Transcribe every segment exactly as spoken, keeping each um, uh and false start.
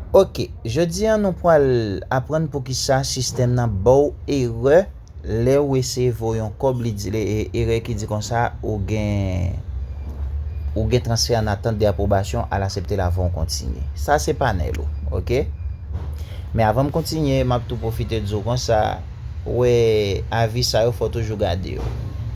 Ok, jodi a nou pral aprann poukisa sistèm nan ba w erè lè w eseye voye yon kòb, li di, e, erè ki di konsa ou gen, ou gen transfè an atant de apwobasyon, al aksepte l avan w kontinye. Sa se panèl ou, ok? Men avan m kontinye, m ap tou pwofite di w konsa, ou wè, avi sa yo, fò w toujou gade yo.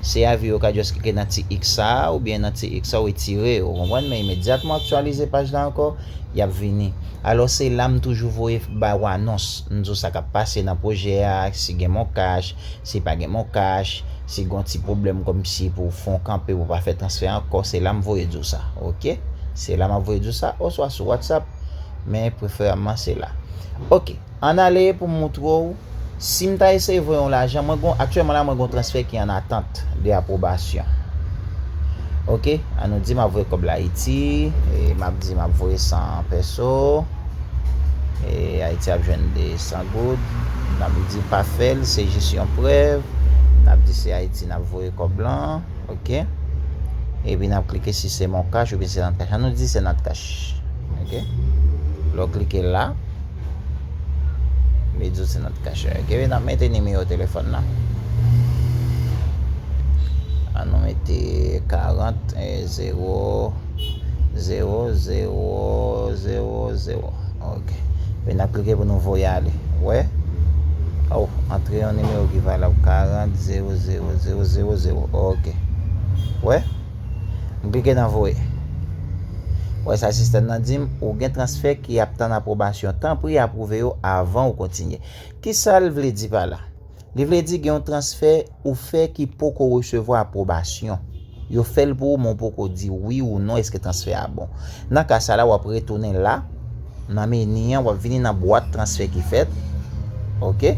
Se avi yo, w ka just klike nan ti X sa a, oubyen nan ti X sa a, w retire yo, ou konprann? Men imedyatman w aktyalize paj la ankò, y ap vini. Alò, se la m toujou voye ba w anons. M di w sa k ap pase nan pwojè a, si gen MonCash, si pa gen MonCash, si gen yon ti pwoblèm kòmsi pou fè w kanpe, pou w pa fè transfè ankò, se la m voye di w sa, ok? Se la m ap voye di w sa, oswa sou WhatsApp, men preferabman se la. Ok, ann ale pou m moutre w. Si m ta eseye voye yon lajan, mwen gon, aktyèlman la, mwen gon transfè ki an atant de apwobasyon. Ok, ann nou di m ap voye kòb la Ayiti, e m ap di m ap voye san pèso, e Ayiti ap jwenn de san goud, n ap di pa fè l, se jis yon prèv, n ap di se Ayiti n ap voye kòb lan, ok, epi n ap klike si se MonCash oubyen se NotCash, ann nou di se NotCash, ok, lè w klike la, li di w se NotCash. Ok, n ap mete nimewo telefòn nan. Ann nou mete karant, e, zewo, zewo, zewo, zewo, zewo. Ok. Epi n ap klike pou nou voye ale. Wè? Oh, antre yon nimewo ki valab, karant, zewo, zewo, zewo, zewo, zewo. Ok. Wè? M klike nan voye. Wè sa sistèm nan di m, ou gen transfè ki ap tann apwobasyon. Tanpri apwouve yo avan ou kontinye. Kisa l vle di pa la? Li vle di gen yon transfè ou fè ki poko resevwa apwobasyon. Yo fè l pou ou, men w poko di wi ou non, èske transfè a bon. Nan ka sa la, w ap retounen la, nan meni an, w ap vini nan bwat transfè ki fèt. Ok?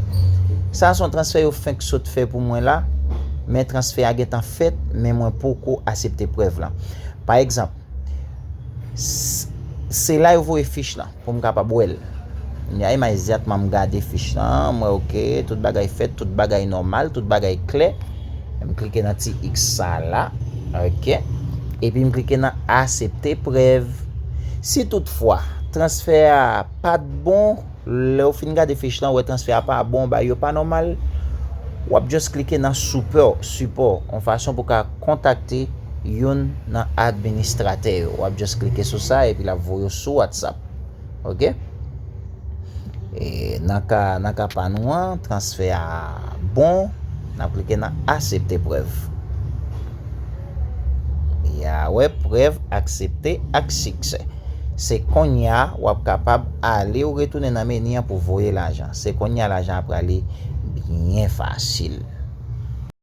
Sa a se yon transfè yo fenk sot fè pou mwen la, men transfè a gentan fèt, men mwen poko aksepte prèv lan. Pa egzanp, s-, se la yo voye fich lan pou m kapab wè l. Kounye a, imedyatman m gade fich lan, m wè, ok, tout bagay fèt, tout bagay nòmal, tout bagay klè. M klike nan ti X sa la, ok, epi m klike nan aksepte prèv. Si toutfwa transfè a pa t bon, lè w fin gade fich lan, w wè transfè a pa bon, bagay yo pa nòmal, w ap just klike nan sipò, sipò, yon fason pou w ka kontakte youn nan administratè yo. W ap just klike sou sa, epi l ap voye w sou WhatsApp. Ok? E nan ka, nan ka pa nou an, transfè a bon, n ap klike nan aksepte prèv. Ya wè, prèv aksepte ak siksè. Se kounye a w ap kapab ale ou retounen nan meni an pou voye lajan. Se kounye a lajan ap prale byen fasil.